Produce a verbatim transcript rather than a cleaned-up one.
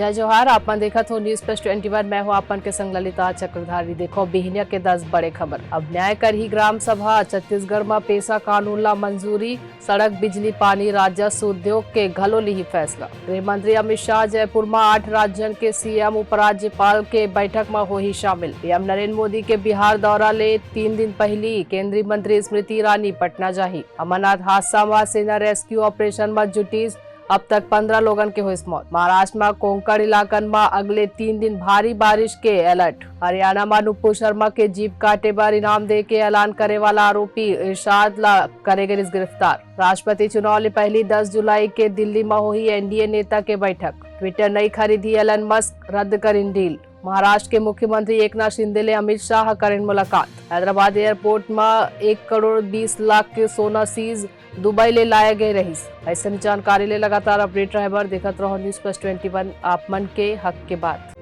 जय जोहार, आप मन देखत हो News Plus twenty one, मैं हूं आप मन के संग ललिता चक्रधारी। देखो बिहनिया के दस बड़े खबर। अब न्याय करही ग्राम सभा, छत्तीसगढ़ म पेसा कानून ला मंजूरी, सड़क, बिजली, पानी, राजस्व, उद्योग के घलो लिही फैसला। गृह मंत्री अमित शाह जयपुर म आठ राज्यन के सीएम, उपराज्यपाल के बैठक म होही शामिल। पीएम नरेंद्र मोदी के बिहार दौरा ले तीन दिन पहिली केंद्रीय मंत्री स्मृति ईरानी पटना जाही। अमरनाथ हादसा म सेना रेस्क्यू ऑपरेशन म जुटिस, अब तक पंद्रह लोगन के होइस मौत। महाराष्ट्र म कोंकण इलाकन म अगले तीन दिन भारी बारिश के अलर्ट। हरियाणा म नुपुर शर्मा के जीप काटे बर इनाम दे के ऐलान करे वाला आरोपी इरशाद ला करे गिस गिरफ्तार। राष्ट्रपति चुनाव ले पहिली दस जुलाई के दिल्ली म होही एनडीए नेता के बैठक। ट्विटर नइ खरीदही एलन मस्क, रद्द करिन डील। महाराष्ट्र के मुख्यमंत्री एकनाथ शिंदे ले अमित शाह करेन मुलाकात। हैदराबाद एयरपोर्ट म एक करोड़ बीस लाख के सोना सीज, दुबई ले लाए गए रहिस। अइसन जानकारी ले लगातार अपडेट रहे बर देखत रहो News Plus twenty one, आप मन के हक के बात।